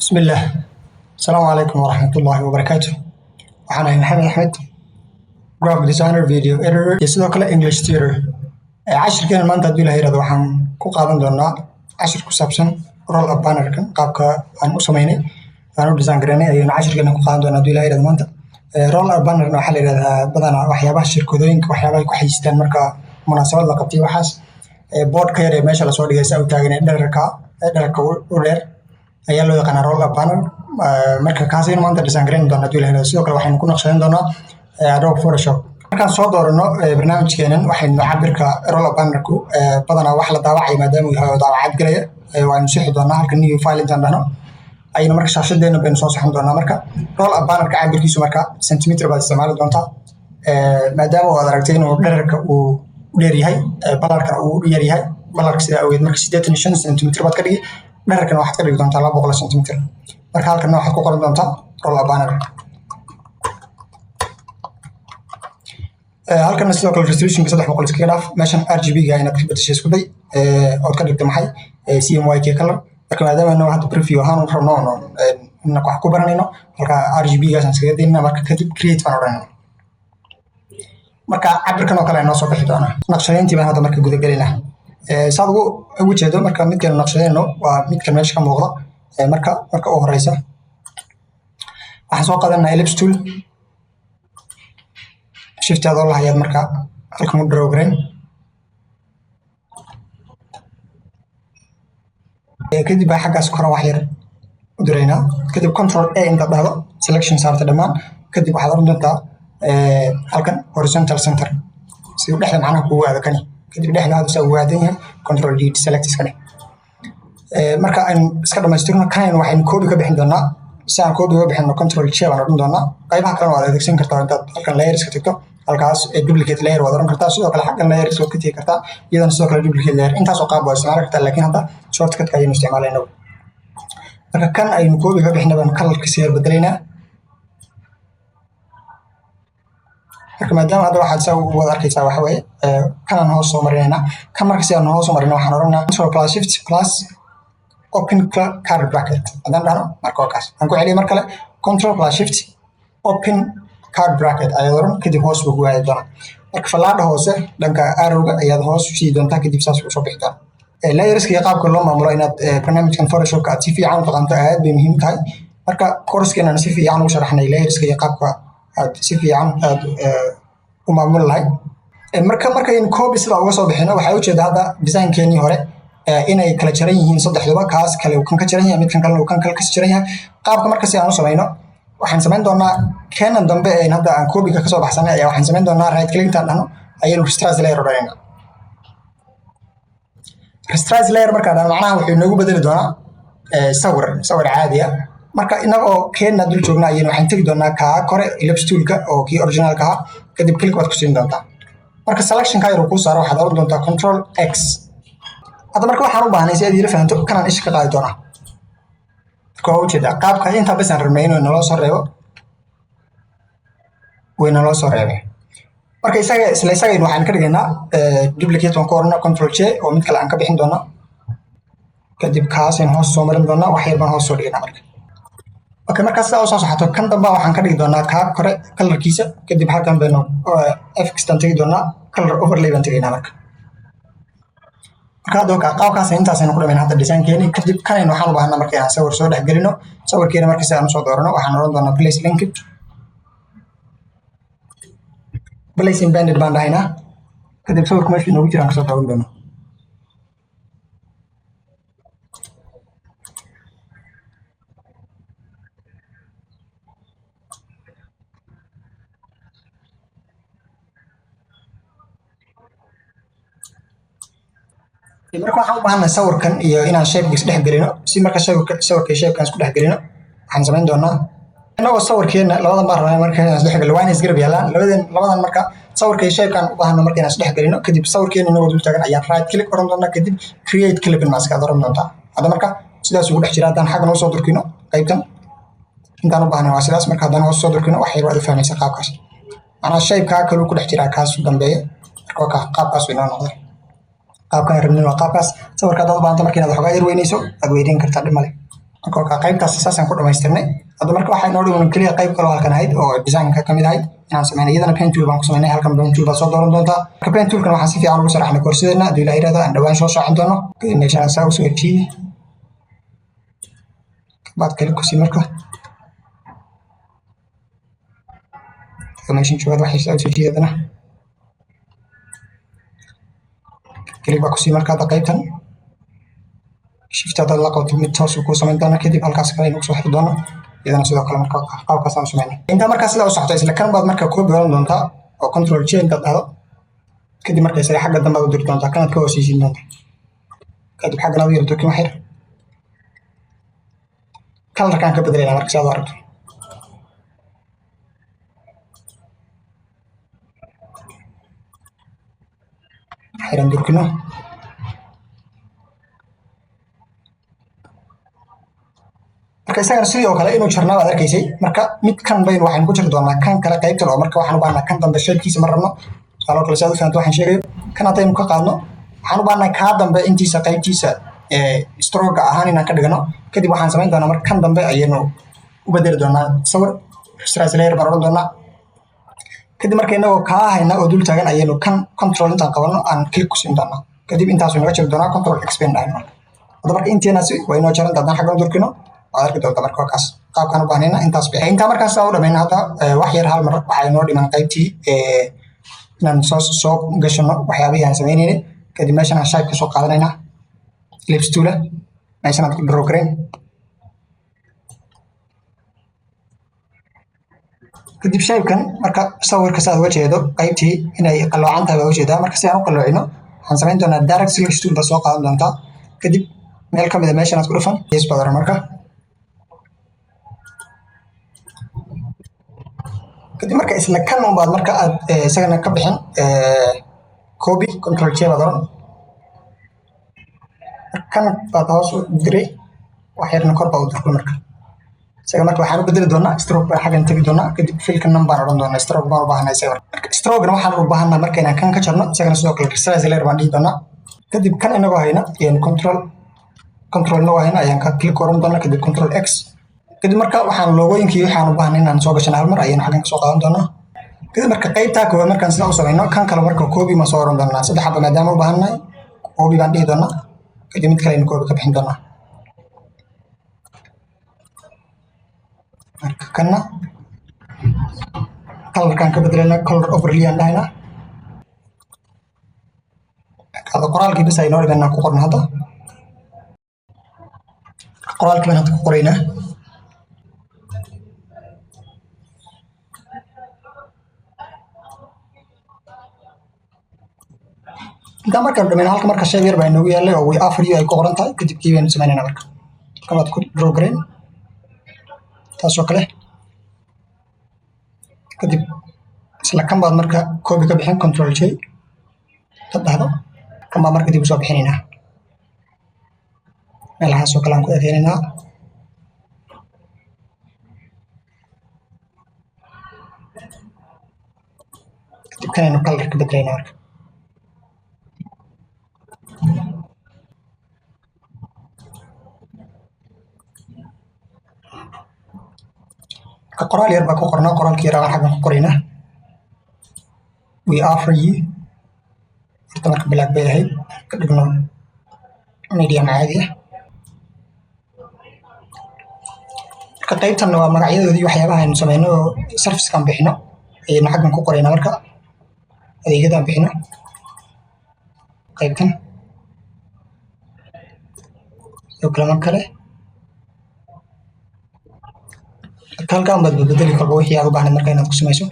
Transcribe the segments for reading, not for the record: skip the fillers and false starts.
Bismillaah. Asalaamu calaykum waraxmatullaahi wabarakaatu. Waxaan ahay Maxamed Axmed, graphic designer, video editor iyo sidoo kale English tutor. Cashirkeena maanta, haddii Ilaah yiraahdo, waxaan ku qaadan doonaa cashir ku saabsan roll up bannerkan. Qaabka aan u sameynay, aan u design gareynay ayaynu cashirkeena ku qaadan doonaa, haddii Ilaah yiraahdo, maanta. Roll up bannerna waxaa la yidhahdaa badanaa waxyaabaha shirkadooyinka, waxyaabaha ay ku xayistaan marka munaasabad la qabtay, waxaas board ka yar ee meesha lasoo dhigay saa u taagan ee dhererka u dheer ayaa loo yaqaanaa roll up banner. Marka kaasaynu maanta design gareyn doonaa, haddii Ilaah yiraahdo. Sidoo kale waxaynu ku naqshadeyn doonaa Adobe Photoshop. Markaan soo doorano barnaamijkeenan, waxaynu cabirka roll up bannerku badanaa wax la daawacaya maadaama uu yahay oo daawacad galaya, waaynu sixi doonaa halka new file intaan dhahno ayaynu marka shaashadeena baynu soo saxan doonaa. Marka roll up bannerka cabirkiisu marka centimeter baad isticmaali doontaa, maadaama aad aragtay inuu dhererka uu u dheer yahay, balarkana uu u yar yahay. Balarka sidaa awgeed marka 85 centimeter baad ka dhigi, dhererkana waxaad ka dhigi doontaa 200 centimeter. Marka halkana waxaad ku qoran doontaa roll up banner. Halkana sidoo kale resolutionka 300 iskaga dhaaf. Meeshan RGB ga inaad ka bedeshay isku day, ood ka dhigto maxay CMYK color. Marka maadaama inagu hadda preview ahaan u rabno in wax ku baranayno, halka RGB gaasaan iskaga daynana. Marka kadib create baan odhanayna. Marka cabirkan oo kale inoo soo bixi doonaa. Naqshadeyntii baan hadda marka guda gelaynaa. Saad ugu jeedo, marka midkan naqshadeyno waa midkan meesha ka muuqda. Marka u horeysa waxaan soo qaadanaa ellipse tool. Shift adoo la hayaad marka halkan u draw gareyn. Kadib baa xaggaas kore wax yar u diraynaa. Kadib Control A intaad dhahdo, selection saarta dhammaan. Kadib waxaad oran doontaa halkan horizontal center, si uu dhexda macnaha kugu aado kani. Kadib dhexda hadda saa ugu aadan yahay, Control D, select iska dheh. Marka aynu iska dhamaystirno kanaynu, waxaynu copy ka bixin doonaa. Si aan copy uga bixino, Control J baan odhan doonaa. Qaybaha kalena waad adeegsan kartaa. Intaad halkan layers ka tagto, halkaas duplicate layer waad oran kartaa. Sidoo kale xaggan layers waad ka tegi kartaa, iyadana sidoo kale duplicate layer. Intaasoo qaab waad isticmaali kartaa, laakiin hadda shortcutka ayaynu isticmaalayna. Marka kan aynu copy ka bixina baan colorkiisa yar bedelaynaa. Marka maadaama hadda waxaad saa u wada arkaysaa waxa weeye kanaan hoos soo marinaynaa kan. Marka si aan hoos soo marino, waxaan odhanaa Control plus Shift plus open curly bracket haddaan dhahno. Marka waa kaas. Aan ku celiyo mar kale: Control plus Shift open curly bracket ayaad oran, kadib hoos buu ku aadi doonaa. Marka fallaadha hoose dhanka arrowga ayaad hoos usii doontaa, kadib saas usoo bixi doonaa. Layerska iyo qaabka loo maamulo inaad barnaamijkan Photoshopka aad si fiican u taqaanto aad bay muhiim tahay. Marka coursekeenana si fiican ugu sharaxnay layerska iyo qaabka aad si fiican aad u maamuli lahayd. Marka markaynu copy sidaa uga soo bixino, waxaa ujeeda hadda designkeenii hore inay kala jaran yihiin saddexduba. Kaas kale uu kan ka jaran yahay, midkan kalena uu kan kale kasi jaran yahay. Qaabka marka si aan u samayno, waxaan samayn doonaa keenan dambe ee hadda aan copyga kasoo baxsanay ayaa waxaan samayn doonaa right click intaan dhahno ayaynu rasterize layer odhanayna. Rasterize layer markaan dhahno, macnaha wuxuu inoogu bedeli doonaa sawir caadi ah. Marka inagoo keenna dul joogna ayaynu waxaan tegi doonaa kaa kore, ellipse toolka oo kii originalka ahaa. Kadib click baad ku siin doontaa. Marka selection ka yar uu kuu saaro, waxaad oran doontaa Control X. Hadda marka waxaan u baahnay, si aad iila fahanto, kanaan isha ka qaadi doonaa. Marka waa ujeedaa qaabka intaa bes aan rabnay inuu naloo soo reebo, way naloo soo reebay. Marka isaga isla isagaynu waxaan ka dhigaynaa duplicate. Waan ku oranaa Control J oo mid kale aan ka bixin doonaa. Kadib kaasaynu hoos soo marin doonaa, wax yar baan hoos soo dhigaynaa. Marka okay, markaa sidaa usoo socoto, kan damba waxaan ka dhigi doonaa kaa kore colorkiisa. Kadib halkan baynu FX tan tegi doonaa, color overlay baan tegaynaa. Marka hadda okay, qaabkaas intaasaynu ku dhamayna hadda designkeeni. Kadib kanaynu waxaan u baahnaa marka inaan sawir soo dhex gelino. Sawirkeena marka si aan usoo doorano, waxaan oran doonaa place linked, place embedded baan dhahaynaa. Kadib sawirku meesha inoogu jiraan kasoo dooran doonaa. Marka waxaan u baahannahay sawirkan iyo inaan shapeka isdhex gelino. Si marka sawirka iyo shapekan isku dhex gelino, waxaan samayn doonaa inagoo sawirkeena labadan baan rabnaa marka inaan isdhex gelino, waa inay isgarab yaallaan labadan. Labadan marka sawirka iyo shapekan u baahana marka inaan isdhex gelino, kadib sawirkeena inagoo dul taagan ayaan right click oran doonaa, kadib create clipping mask aad oran doontaa. Hadda marka sidaas ugu dhex jira. Haddaan xaggan usoo durkino, qaybtan intaan u baahnay waa sidaas. Marka haddaan hoos soo durkino wax yar, waad u fahmaysa qaabkaas. Macnaha shapekaa kaluu ku dhex jiraa kaas u dambeeya. Marka waa qaabkaas inoo noqday. Qaabkan rabnin waa qaabkaas. Sawirka haddaad u baahanta marka inaad waxoogaa yar weyneyso, aad weyneyn kartaa, dhib male. Marka qaybtaas saasaan ku dhamaystirnay. Hadda marka waxaa inoo dhiman keliya qayb kaloo halkan ahayd oo designka kamid ahayd inaan sameynay. Iyadana pen tool baan ku sameynay. Halkan pen tool baad soo dooran doontaa. Marka pen toolkan waxaan si fiican ugu sharaxnay koorsideena, hadduu Ilaah yiraahdo, aan dhawaan soo shaacin doono. Kadib meeshaan saa usoo jiidi, baad kale kusii. Marka meeshan joogaad waxay saa usoo jiidi, haddana click baa kusii. Marka hadda qaybtan shift haddaad la qabto, mid toos uu kuu samayn doona. Kadib halkaas kale aynu kusoo xiri doono iyadana sidoo kale. Marka qaabkaas aan sameynay intaa markaa sidaa u socoto, isla kan baad marka copy oran doontaa oo control J intaad dhahdo. Kadib marka isaga xagga dambe aad u diri doontaa, kanaad ka hooseysiin doontaa. Kadib xaggan aad u yara durkin wax yar, colorkaan ka bedelayna marka si aad u aragto. Wax yaraan durkino. Marka isagana sidii oo kale inuu jarnaa baad arkaysay. Marka mid kan baynu waxaynu ku jiri doonaa kan kale qaybtan oo marka waxaan u baahnaa kan dambe shapekiisa ma rabno. Tusaale oo kale, si aad u fahanto waxaan sheegayo, kan haddaynu ka qaadno, waxaan u baahnaa kaa dambe intiisa qaybtiisa stroke ahaan inaan ka dhigano. Kadib waxaan samayn doonaa marka kan dambe ayaynu u bedeli doonaa sawir. Rasterize layer baan odhan doonaa. Kadib marka inagoo kaa hayna oo dul taagan ayaynu kan control intaan qabanno aan click ku siin doonaa. Kadib intaasuu naga jiri doonaa. Control X baynu dhahay. Marka hadda marka inteenaasi waa inoo jaranta. Haddaan xaggan u durkino, waad arki doontaa. Marka waa kaas qaabkaan u baahnayna intaas bay. Intaa markaas aan u dhamayna, hadda wax yar hal mar waxaa inoo dhiman qaybtii inaan soo gashano waxyaabihii aan sameynaynay. Kadib meeshan aan shape ka soo qaadanaynaa, ellipse tool, meeshan aad ku draw garayn. Kadib shapekan marka sawirka saad uga jeedo qaybtii inay qaloocan tahay baa uga jeedaa. Marka si aan u qaloocino, waxaan samayn doonaa direct selection tool baad soo qaadan doontaa. Kadib meel ka mid a meeshan aad ku dhufan, yes baad oran. Marka kadib marka isla kan unbaad marka aad isagana ka bixin copy, control J baad oran. Kan baad hoos u diray, wax yarna kor baa u dirtay. Marka isaga marka waxaan u bedeli doonaa stroke baan xaggan tegi doonaa. Kadib fillka none baan odhan doonaa. Stroke baan u baahanaa isaga. Marka strokena waxaan u baahanaa marka inaan kan ka jarno. Isagana sidoo kale rasterize layer baan dhihi doonaa. Kadib kan inagoo hayna ayaan control inagoo hayna ayaan ka click oran doonaa. Kadib control X. Kadib marka waxaan logooyinkii waxaan u baahnay inaan soo gashana hal mar ayaynu xaggan kasoo qaadan doonaa. Kadib marka qaybtaa koowaad markaan sidaa u samayno, kan kale marka copy ma soo oran doonaa. Saddex xaba maadaama u baahannahay, copy baan dhihi doonaa. Kadib mid kale aynu copy ka bixin doonaa. Marka kanna colorkaan ka bedelayna, color overlay aan dhahaynaa. Hada qoraalkii bas aynoo dhiman inaan ku qorno. Hadda qoraalkii baan hadda ku qoraynaa. Intaan markaan dhamayno, halka marka shay yar baa inoogu yaalay oo "we offer you" ay ku qoran tahay. Kadib kii baynu samaynayna. Marka kamaad ku draw garayn taasoo kale. Kadib isla kan baad marka copy ka bixin, control J ka dhahdo. Kan baa marka dib usoo bixinaynaa, meelahaasoo kale aan ku ekeynaynaa. Kadib kanaynu color ka bedelaynaa. Marka qoraal yar baa ku qornaa. Qoraalkii yaraa baan xaggan ku qoraynaa, "we offer you". Horta marka black bay ahayd, ka dhigno medium caadi ah. Marka qaybtanna waa magacyadoodii, waxyaabaha aynu sameyno oo servicekaan bixino ayaynu xaggan ku qoraynaa. Marka adeegyadaan bixino qaybtan sidoo kale mar kale. Marka halkan baad bedeli kolba wixii aad u baahnayd marka inaad ku samayso.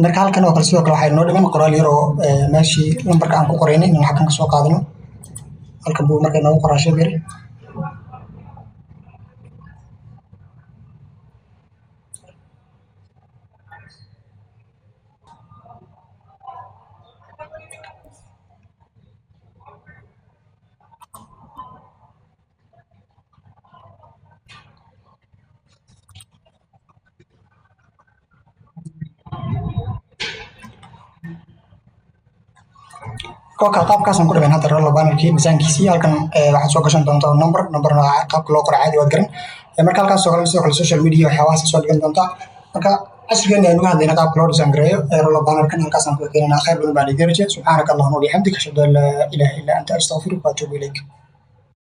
Marka halkan oo kale sidoo kale waxaa inoo dhiman qoraal yar oo meeshii lambarka aan ku qoraynay inaan xaggan kasoo qaadano. Halkan buu marka inoogu qoraa shape yar. Marka qaabkaasaan ku dhameyn hadda roll bannerkii design-kiisii. Halkan waxaad soo gashan doontaa number. Numberna qaabka loo qoro caadi waad garan. Marka halkaas oo kale, sidoo kale social media waxyaabahaas soo dhigan doontaa. Marka cashirkeena aynu uga hadlayna qaabka loo design gareeyo roll bannerkan halkaasaan ku keenanaa. Khayr badan baan idin rajay. Subxaanaka allahuma wabixamdika, ashhadu an laa ilaaha illa anta, astaqfiruka wa atuubu ilayk.